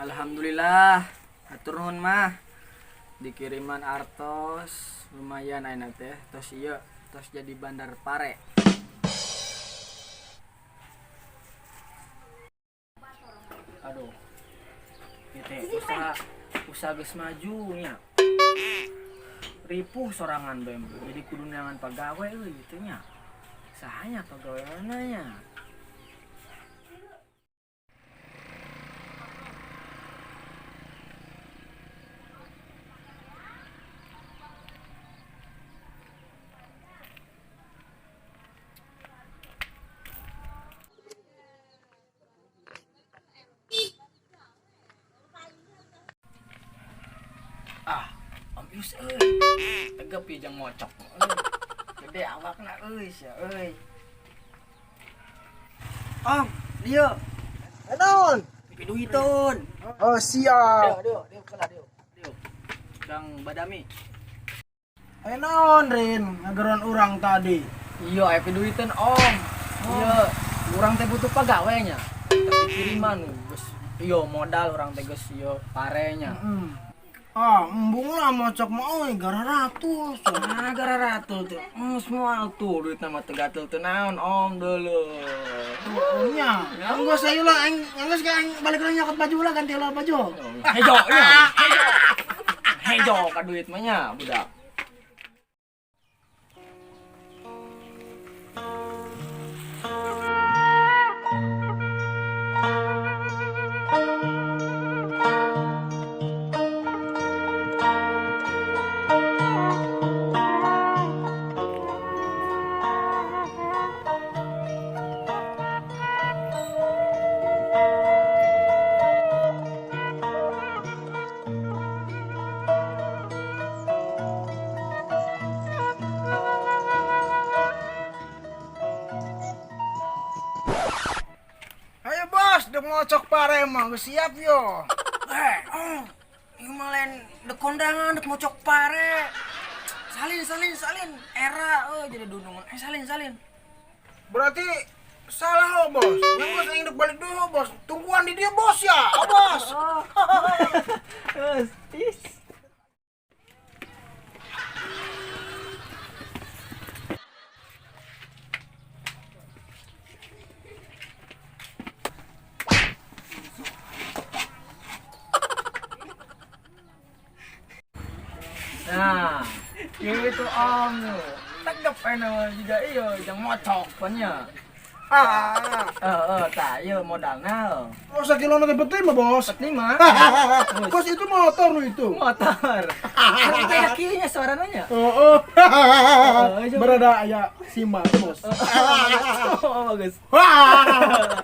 Alhamdulillah, hatur nuhun mah. Dikiriman artos lumayan ayeuna teh, tos ieu tos jadi bandar pare. Aduh. Ieu teh usaha usaha geus maju nya. Ripuh sorangan bae mah. Jadi kudu neangan pagawe euy kitu nya. Saha nya pagaweanna nya? Ah, Om Yus euy. Tegep ieu jeung mocok euy. Gede awakna euy sia euy. Om, dieu. Eh, naon? Piduiteun. Oh, siap. Dieu, dieu, dieu kela dieu. Dieu. Kang Badami. Eh, naon, Rin? Ngageroan urang tadi. Iya, aya piduiteun, Om. Iya, urang teh butuh pagawe nya. Tapi kiriman geus iya modal urang teh geus ieu parenya. Ah, embung lah mocok mah euy, gara ratus. Ah, gara ratul tuh. Moal tuh duitna mah teu gatel teu naon, Om deuleu. Oh, nya. Enggeus ayo lah aing enggeus ka aing balik lah nyokot baju lah ganti lah baju. Hejo nya. Hejo. Hejo ka duit mah nya, budak. Ayo bos, dek mocok pare mah geus siap yo. Eh, oh, ieu mah lain dek kondangan, dek mocok pare. Salin, salin, salin. Era euy jadi dunungan. Eh, salin, salin. Berarti salah oh, bos. Yang bos aing dek balik dulu bos. Tungguan di dia bos ya, oh, bos. Terus, tis. Nah, gitu Om. Tegep enak juga iyo, yang mocok punya. Ah. Tah ieu modalna. Oh, sakilo teh penting mah, bos. Penting mah. Bos itu motor nu itu. Motor. Kan kayak kieu nya suarana nya. Oh, oh. Oh, Berada aya Sima, bos. Oh, bagus. Wah.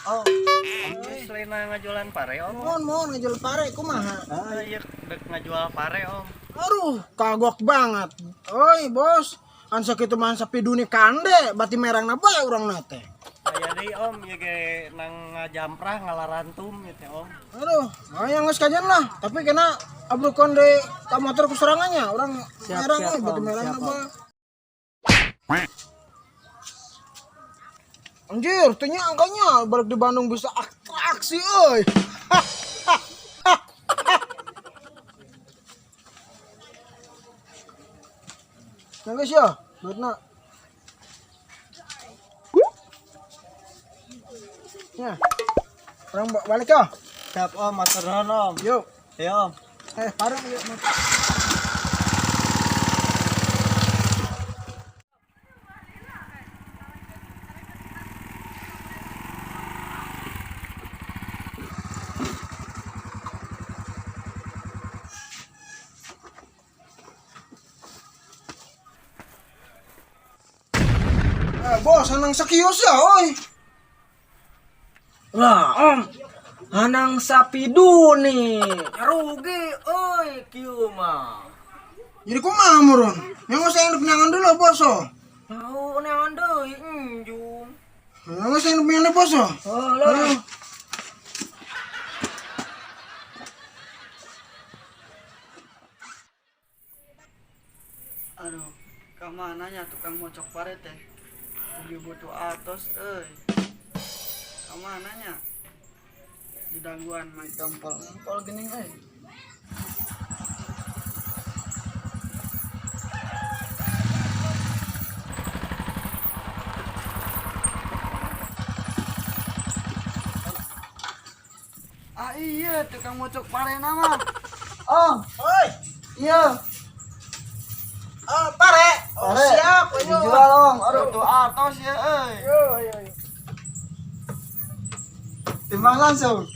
Oh, selain ngajualan pare, Om. Mohon, mohon ngajual pare kumaha? Ah, iya, dek ngajual pare, Om. Aduh, kagok banget. Oi, bos. An sakitu mah sapi duni kande, bati merangna bae urang na teh. Aya deui, Om, ieu ge nang ngajamprah ngalarantum ieu teh, Om. Aduh, hayang geus kajian lah, tapi kena abrukon deui ka motor ku sorangannya, urang merang euy, bati merangna bae. Anjir, teu nya angkanya balik di Bandung bisa atraksi euy. Nah guys ya, duitna. Ya. Orang balik ya. Siap, Om, matur nuwun, Om. Yuk. Ayo, Om. Bareng yuk. Bos, senang sekios ya, oi. Lah, Om. Hanang sapi duni. Rugi euy kieu mah. Jadi kumaha murun? Yang saya hidup nyangan dulu boso. Tahu neangan deui enjung. Yang saya hidup nyangan boso. Oh, lah. Aduh, kemana nya tukang mocok pare teh? Ugi butuh atos euy. Kemana nya? Didangguan mah Empol-empol geuning euy. Ah iya, tukang mocok pare nama. Om, Oi, iya. ah, pare. Oh, Pare. siap, ayo. Dijual om, aduh butuh atos ya euy. Ayo, ayo, ayo. Timbang langsung.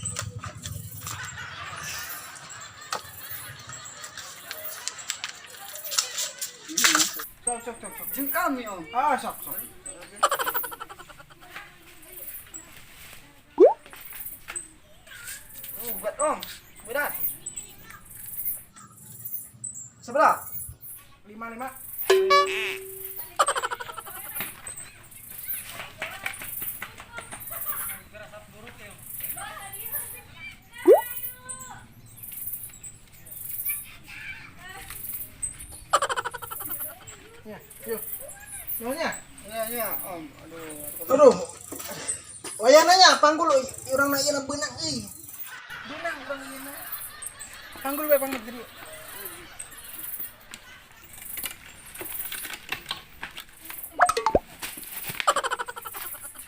Sok, sok, sok, sok. Jeung kami om. Ah, sok, sok. Buat om. Berat. Sebelah. Lima, lima. Ya, yuk. Nyonya. Iya iya om, aduh. Aduh. Waya nanya, panggul urang na ieu beunang euy. Beunang urang ieu. Panggul we panggul jadi.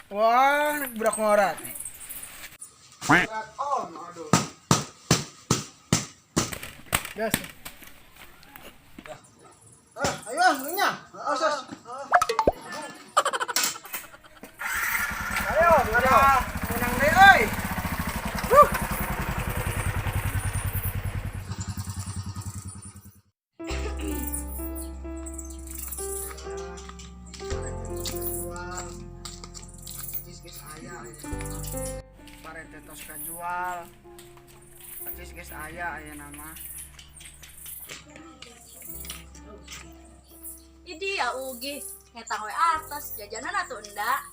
Wah, budak ngorat. Berat om, aduh. Gas. Ah, ayo ah, nya. Ah, sos. Ayo, ayo. Menang deh euy. Huh. Acis geus aya. Pare teh tos kajual. Acis geus aya aya nama. Idi ya ugi, ngetang we atas jajanan atuh enda.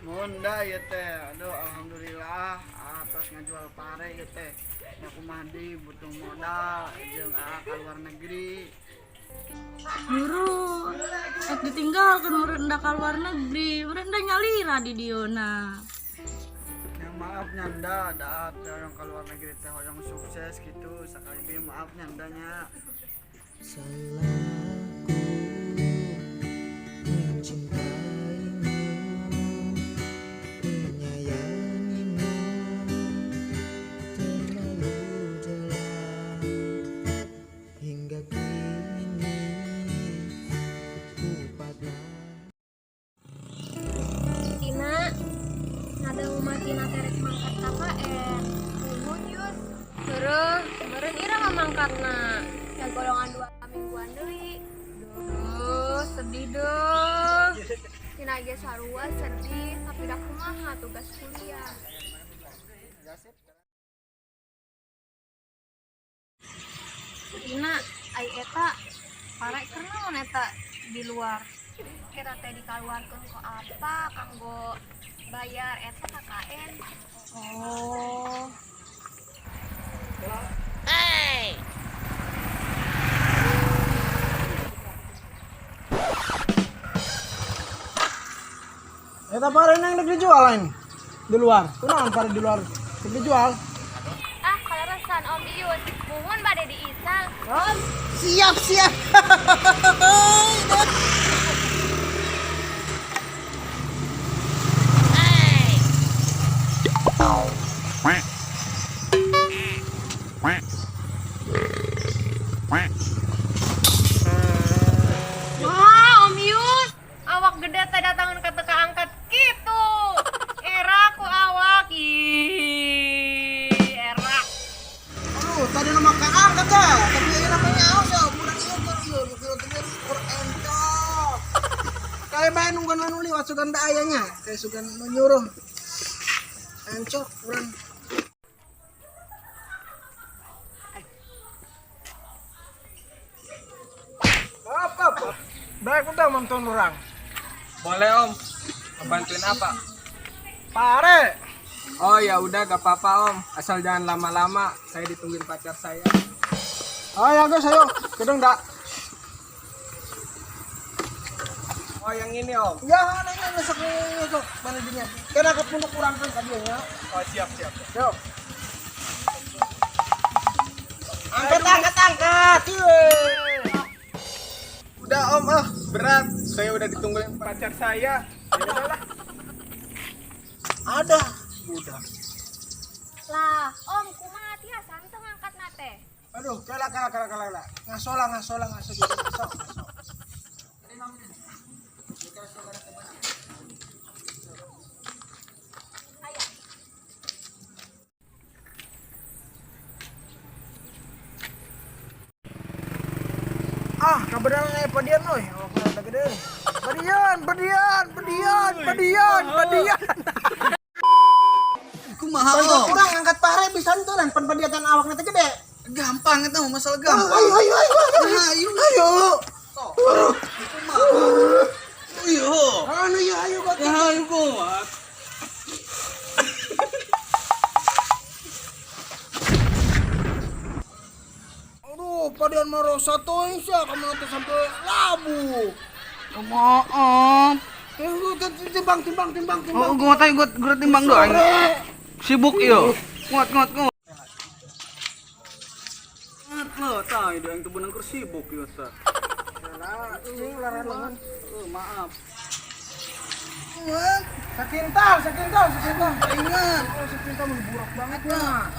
Bunda ya teh, aduh alhamdulillah atos ngajual pare ya teh. Ya kumaha deui butuh modal jeung aa ka luar negeri. Buru, ek ditinggalkeun meureun enda ka luar negeri, meureun enda nyalira di dieuna. Ya maaf nyanda, da hoyong ka luar negeri teh hoyong sukses gitu. Sakali deui maaf nyandanya. Salahku mencintaimu, menyayangimu terlalu dalam hingga kini ku patah. Tina ada umat Tina terek mangkat KKN. Nuhun Yus. Terus meureun ira mah mangkatna. Ya golongan 2 mingguan deui. Duh, sedih deh. Tina ge sarua sedih, tapi da kumaha tugas kuliah. Tina, ai eta pare keur naon eta di luar? Kita teh dikaluarkeun ku apa kanggo bayar eta KKN. Oh. Hey. Eta pare nang dek dijual lain di luar. Kunaon pare di luar? Dek dijual. Ah, kaleresan Om Iyun, muhun bade diisal. Siap, siap. Quack. Quack. Quack. Wah, Om Yus, awak gede teh datangan ka teu kaangkat kitu. Era ku awak. Ih, era. Aduh, tadi nama kaangkat teh, tapi ieu namanya aos ya, budak ieu keur ieu nu kieu teh keur entok. Kayak bae nungguan anu liwat sugan da aya nya, kayak sugan nu nyuruh. Ancok urang. Apa apa? Baik udah nonton orang. Boleh Om. Ngebantuin apa? Pare. Oh ya udah gak apa-apa Om. Asal jangan lama-lama. Saya ditungguin pacar saya. Oh ya guys, ayo. Gedung dak. Oh yang ini Om. Ya, nanya ngesek ngesek mana dinya. Kena ke punduk urang kan kadieu nya. Oh siap siap. Yo. Angkat, angkat, angkat. Yeay. Udah Om ah berat. Saya udah ditungguin pacar saya. Ya udahlah. Ada. Udah. Lah, Om kumaha tiasa teu ngangkatna teh? Aduh, kala kala kala kala kala. Ngaso lah, ngaso lah, ngaso gitu, ngaso, ngaso. Ah, kabeneran aya padian euy. Oh, udah gede. Padian, padian, padian, padian, padian. Kumaha Bantu Om? kurang angkat pare bisa henteu lan pan padiatan awakna teh gede. Gampang eta mah masalah gampang. Ayo, ayo, ayo, ayo. Ayo. Ayo. Kumaha? Ayo. Anu ya ayo kok. Ya ayo kuat. Aduh, padian marosa teuing sia kamana teh sampai labu. Maaf. Eh, timbang, timbang, timbang, timbang. Oh, gua tahu gua timbang doang. Sibuk yo. Ngot ngot ngot. Ngot lo, tahu dia yang tuh benang sibuk yo ta. Lah, ini laran lengan. Oh, maaf. Sakintal, sakintal, sakintal. Ingat. Oh, sakintal mah burak banget ya.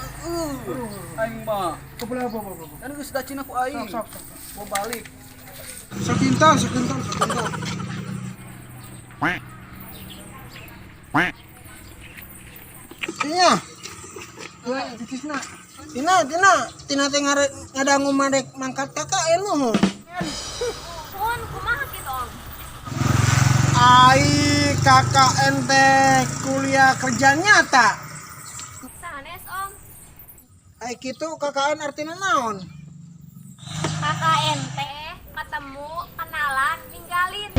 Aing mah. Kepala apa apa apa. Kan geus dacin aku aing. Sok, sok, sok. Mau balik. Sakintal, sakintal, sakintal. Iya. Ya, titisna. Tina, Tina, Tina teh ngadangu marek mangkat KKN nuhun. Nuhun kumaha kitu Om? Ai KKN teh kuliah kerja nyata. Sanes Om. Ai kitu KKN artinya naon? KKN teh ketemu, kenalan, ninggalin.